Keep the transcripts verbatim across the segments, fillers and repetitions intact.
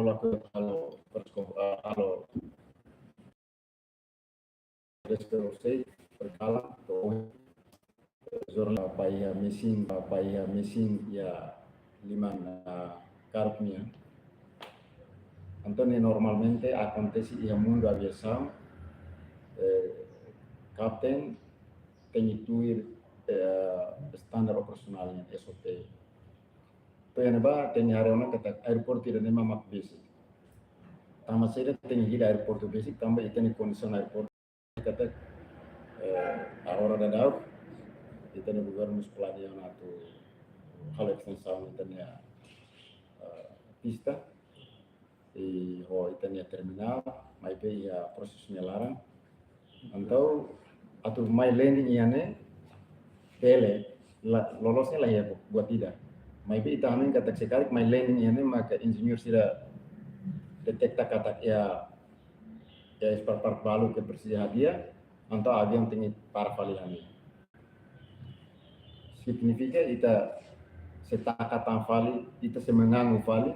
laku halo persko-, eh, halo deskripsi perkala to, eh, jornál ba iha mesin, ba iha mesin iha liman, eh, karuk nian. Entaun ne'e normalmente akontese iha mundu aviasaun, eh, kapten tenke tuir, eh, standar operasionál nian, S O P. Entaun iha ne'ebá tenke haree ona katak aeroportu ida-ne'e mak besik. Tanba saida tenke ida aeroportu besik, tanba ita-nia kondisaun aeroportu katak, eh, agora daudaun ita-nia governu mós planeia ona atu halo estensaun ita-nia, eh, pista, i ho ita-nia terminál, maibé iha prosesu nia laran. Entaun atu mai landing iha ne'e, bele, la, loloos ne'e la iha buat ida. Maibé ita hanoin katak se karik mai landing iha ne'e maka engineer sira detekta katak iha, iha spare part balu ke presiza hadi'a, entaun aviaun tenke para fali iha ne'e. Signifika ita sei taka tan fali, ita sei mengangu fali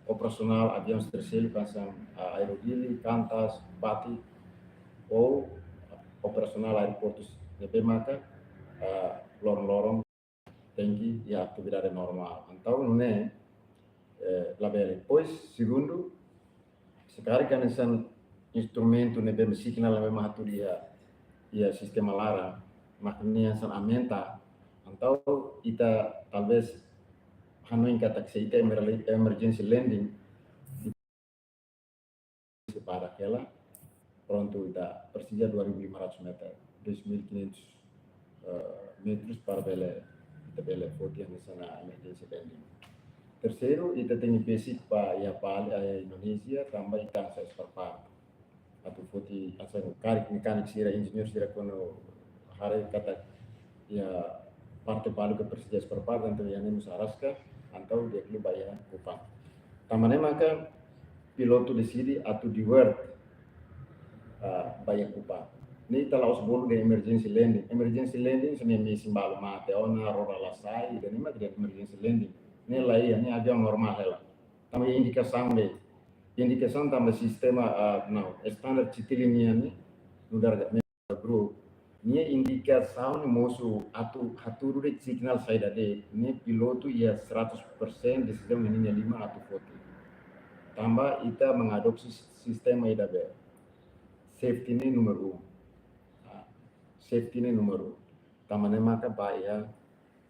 operasionál aviaun sira seluk hanesan, ah, Aero Dili, Qantas, Batik, ou operasionál aeroportus ne'ebé maka, ah, loron-loron tenke iha atividade normál. Entaun nune'e, eh, labele. Depois, segundu, se karik hanesan instrumentu ne'ebé signál ne'ebé mak hatudu iha, iha sistema laran, mak nia hanesan aumenta, entaun ita talvés hanoin katak se ita emer-, emergency landing, se para hela, prontu ita presiza dua ribu lima ratus meter, dois mil e quinhentos, eh, metros para bele, ita bele foti hanesan emergency landing. Terseiru, ita tenke besik ba iha Bali, iha Indonézia, tanba ita hanesan spare part. Atu foti hanesan karik mekanik sira, engineer sira kuandu haree katak iha parte balu ke presiza spare part, entaun iha ne'e mós araska, entaun di'ak liu ba iha Kupang. Tanba ne'e maka pilotu deside atu divert, ah, ba iha Kupang. Ne'e ita la'ós bolu dehan emergency landing. Emergency landing, se ne'e mesin balu mate ona, roda la sai, ida-ne'e mak dehan emergency landing. Ne'e la iha, ne'e aviaun normál hela. Tanba indikasaun de'it. Indikasaun tanba sistema, ah, não, standar Citilink nian ne'e, nu'udar group. Nia indikasaun ne'e mosu atu hatudu de'it signál saida de'it, ne'e pilotu iha seratus persen desizaun iha ninia liman atu foti. Tanba ita mengadopsi sistema ida be. Safety ne'e númeru um. Ah, safety ne'e númeru um. Tanba ne'e maka ba iha,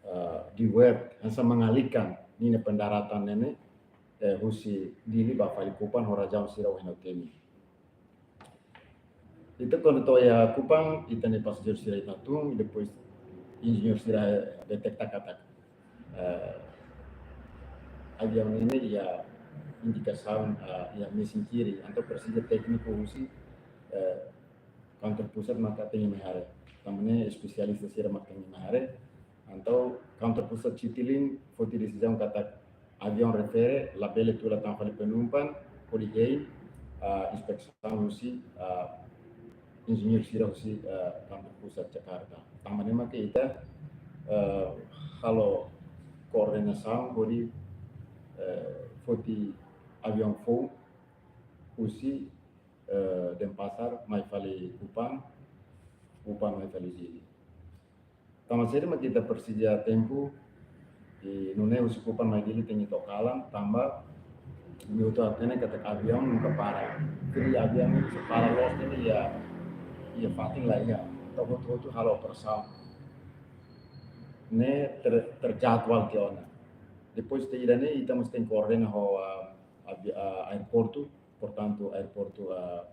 eh, divert, hanesan mengalihkan ninia pendaratan ne'e ne'e, eh, husi Dili ba fali Kupang ho razaun sira ohin ha'u temi. Ita kuandu to'o iha Kupang, ita-nia pasajeiru sira ita tun, depois engineer sira detekta katak, eh, aviaun ne'e ne'e iha indikasaun, eh, iha mesin kiri, entaun presiza tékniku husi, eh, kantor pusat maka tenke mai haree. Tanba ne'e espesialista sira maka tenke mai haree. Entaun kantor pusat Citilink foti desizaun katak aviaun refere, labele tula tan fali penumpang, hodi hein, ah, inspesaun husi, ah, engineer sira husi, ah, kantor pusat Jakarta. Tanba ne'e maka ita, ah, halo koordenasaun hodi, eh, foti aviaun foun husi, eh, Denpasar mai fali Kupang, Kupang mai fali Dili. Tanba saida mak ita presiza tempu, i nune'e husi Kupang mai Dili tenke to'o kalan, tanba imi hotu hatene katak aviaun nunka para. Jadi aviaun ne'e se para loos ne'e iha, iha fatin la iha. Entaun hotu-hotu halo operasaun. Ne'e ter-, terjadwal tiha ona. Depois ita ida-ne'e, ita mós tenke koordena ho, ah, avi-, ah, aeroportu, portantu aeroportu, ah,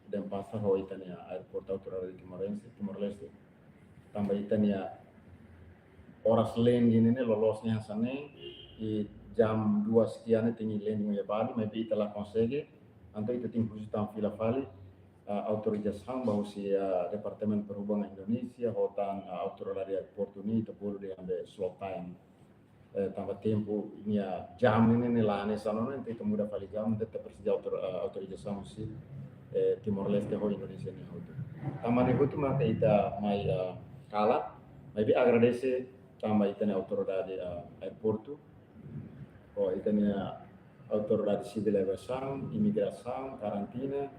Denpasar ho ita-nia aeroportu Autoridade Timor-Leste, Timor-Leste. Tanba ita-nia oras landing ne'e ne'e loloos ne'e hanesan ne'e, i jam dua sekian ne'e tenke landing iha Bali, maibé ita la konsege, entaun ita tenke husu tan fila fali, ah, autorizasaun ba husi, ah, Departementu Perhubungan Indonézia, ho tan, ah, autoridade aeroportu ne'e ita bolu dehan be slow time. Eh, tanba tempu nia jam ne'e ne'e la hanesan ona, entaun ita muda fali jam, entaun ita presiza autor-, eh, autorizasaun husi, eh, Timor-Leste ho Indonézia nian hotu. Tanba ne'e hotu maka ita mai, eh, kalan, maibé agradese tanba ita-nia autoridade, eh, aeroportu, ho ita-nia, eh, autoridade sivíl aviasaun, imigrasaun, karantina,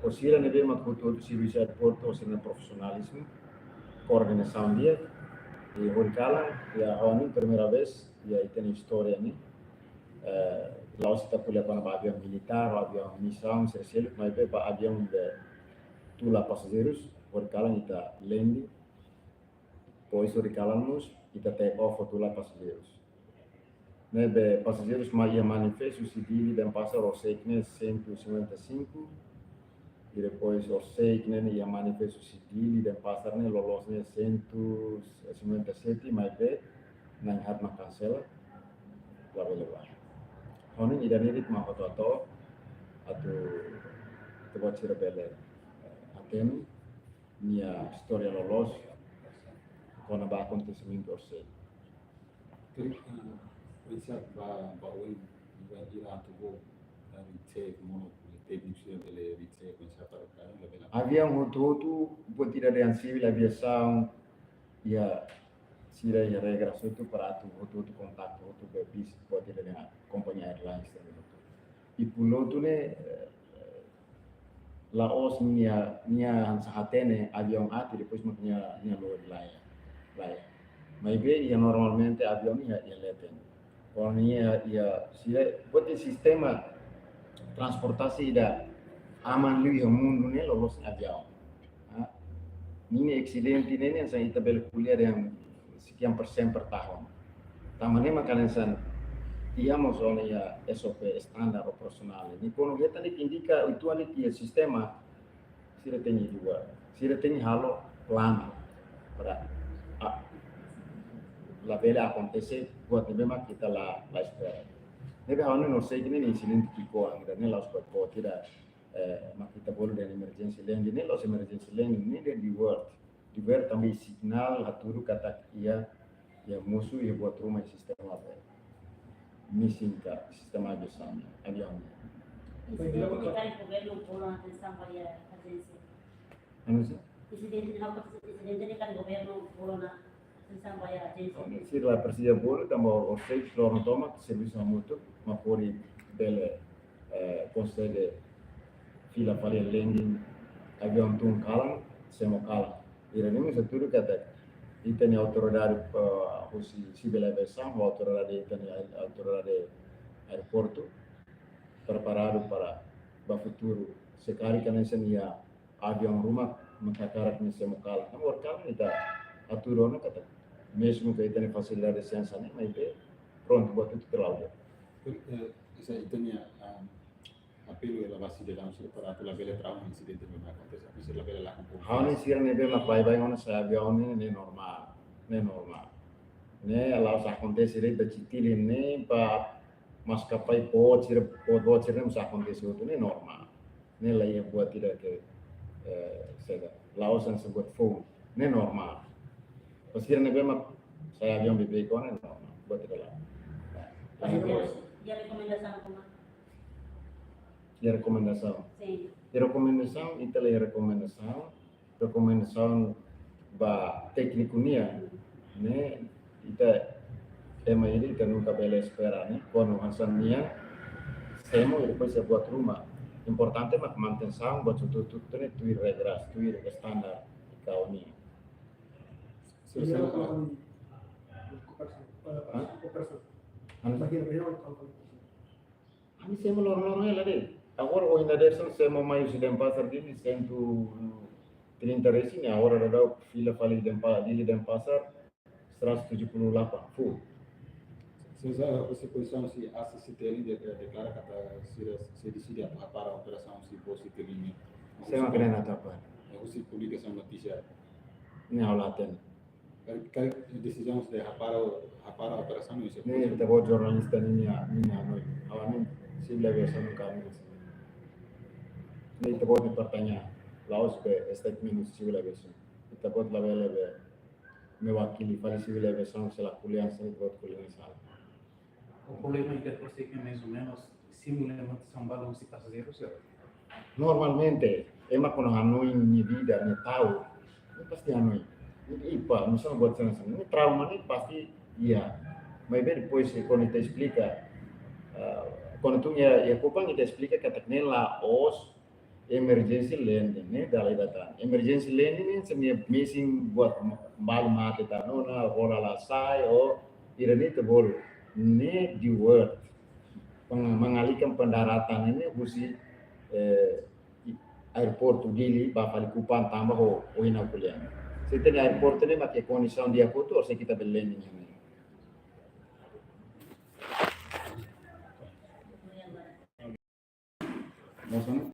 ho sira ne'ebé mak hotu-hotu servisu aeroportu ho sira-nia profisionalizmu, koordenasaun di'ak, i horikalan, iha ha'u-nia primeira vez iha ita-nia istória ne'e, eh, la'ós ita ko'alia kona-ba aviaun militár, aviaun misaun, sira seluk, maibé ba aviaun de tula pasajeirus, horikalan ita lende, depois horikalan mós ita take off ho tula pasajeirus. Ne'ebé pasajeirus mak iha manifestu husi Dili Denpasar horiseik ne'e cento e cinquenta e cinco, i depois horiseik ne'e iha manifestu husi Dili Denpasar ne'e loloos ne'e cento e cinquenta e sete, maibé na'in-haat mak kansela, labele bá. Ha'u-nia ida-ne'e de'it mak ha'u atu, atu, atu buat sira bele, eh, hatene nia istória loloos kona-ba akontesimentu horiseik. Jadi, eh, riset ba, ba oin, ba ira atu bo, dari cek mono, teknik sira bele dicek, oinsá para kami, labele. Aviaun hotu-hotu, buat ida dehan sivíl aviasaun, iha sira iha regra hotu para atu hotu-hotu kontaktu, hotu be bis, buat ida dehan kompañia airlines, hotu. I pilotu ne'e, eh, la'ós nia, nia hanesan hatene aviaun aat, depois mak nia, nia lori, lae, lae. Maibé iha normalmente aviaun iha, iha leten. Kuandu nia, iha, sira, buat sistema transportasi ida aman liu iha mundu ne'e loloos aviaun. Ah, ninia asidente ne'e, ne'e hanesan ita bele ko'alia dehan sekian persen per tahun. Tanba ne'e mak hanesan iha mós ona iha S O P, standar operasionál. Ne'e kuandu hetan ne'e indika uitoan ne'e iha sistema, sira tenke dua, sira tenke halo planu para, ah, labele akontese buat ne'ebé mak ita la, la espera. Ne'ebé ha'u-nia horiseik ne'e insidente ki'ikoan, ida-ne'e la'ós buat boot ida, eh, mak ita bolu dehan emergency landing, ne'e la'ós emergency landing, ne'e dehan divert. Divert tanba sinál hatudu katak iha, iha mosu, iha buat ruma iha sistema aviasaun. Missing ka, sistema aviasaun, aviaun. Insidente ne'e karik governu bolu ona atensaun ba iha ajénsia? Anu sá? Insidente ne'e, insidente ne'e karik governu bolu ona atensaun ba iha ajénsia? Sira la presiza bolu, tanba horiseik loron tomak servisu hamutuk, mak hodi bele, eh, konsege fila fali landing, aviaun tun kalan, semo kalan. Ida-ne'e mós hatudu katak ita-nia autoridade, eh, husi sivíl aviasaun, autoridade, ita-nia autoridade aeroportu preparadu para ba futuru. Se karik hanesan iha aviaun ruma mak hakarak ne'e semo kalan. Tanba karik ita hatudu ona katak, mezmu ke ita-nia fasilidade hanesan ne'e, maibé prontu buat hotu terlalu. Eh, esa ita-nia, ah, apelu ela ba sidadaun sira para atu labele trauma insidente ne'ebé akontese, atu sira labele lakon konfiansa. Ha'u-nia sira ne'ebé mak baibain ona sa'e aviaun ne'e, ne'e normál, ne'e normál. Ne'e la'ós akontese de'it ba Citilink ne'e, ba maskapai boot sira, boot, boot sira ne'e mós akontese hotu, ne'e normál. Ne'e la iha buat ida ke, eh, saida, la'ós hanesan buat foun, ne'e normál. Ba sira ne'ebé mak sa'e aviaun beibeik ona, ne'e normál, buat ida la. Mas depois, iha rekomendasaun kona? Iha rekomendasaun. Sin. Iha rekomendasaun, ita la iha rekomendasaun, rekomendasaun ba tékniku nian, ne'e, ita ema ida ita nunka bele espera, ne'e, kuandu hanesan nian semo, i depois sei buat ruma. Importante mak manutensaun, buat hotu-hotu ne'e tuir regras, tuir standar I C A O nian. Sira, sira, ah. Hah? Anu? Ami semo loron-loron hela de'it. Agora ohin dadeer-saan semo mai husi Denpasar Dili cento e trinta resin, agora daudaun fila fali Denpa-, Dili Denpasar seratus tujuh puluh delapan, full. Sesa, husi pozisaun husi A C C T L de-, deklara katak sira sei deside atu hapara operasaun husi voo Citilink. Sé mak ne'e hapara? Eh, husi publikasaun notísia. Ne'e ha'u la hatene. Karik, karik desizaun de hapara, hapara operasaun ne'e husi... Ne'e ita-boot jornalista ninia, ninia hanoin. Ha'u hanoin, sivíl aviasaun nunka hanoin. Ne'e ita-boot nia pertanyaan. La'ós be statement husi sivíl aviasaun. Ita-boot labele be mewakili fali sivíl aviasaun, se la ko'alia hanesan ne'e, ita-boot ko'alia hanesan ne'e. O problema ida horiseik ne'e mais ou menos simula ema sambalo husi pasajeirus, ya? Normalmente, ema kuandu hanoin nia vida, nia ta'uk, nia pasti hanoin. Nia ipa, misalnya buat hanesan ne'e, nia trauma ne'e pasti iha. Maibé depois, kuandu ita esplika, ah, Kuandu tun iha, iha Kupang ita esplika katak ne'e la'ós emergency landing, ne'e dala ida tan. Emergency landing ne'e se nia missing buat balu mate tan, no na rola la sai, o ida-ne'e ita bolu. Ne'e divert. Peng-, mengalihkan pendaratan ne'e husi, eh, airport Dili ba fali Kupang tanba ho, ho ina kuliah. Se ita-nia airport ne'e mak iha kondisaun di'ak hotu, orsida ita bele landing iha ne'e. Maksudnya?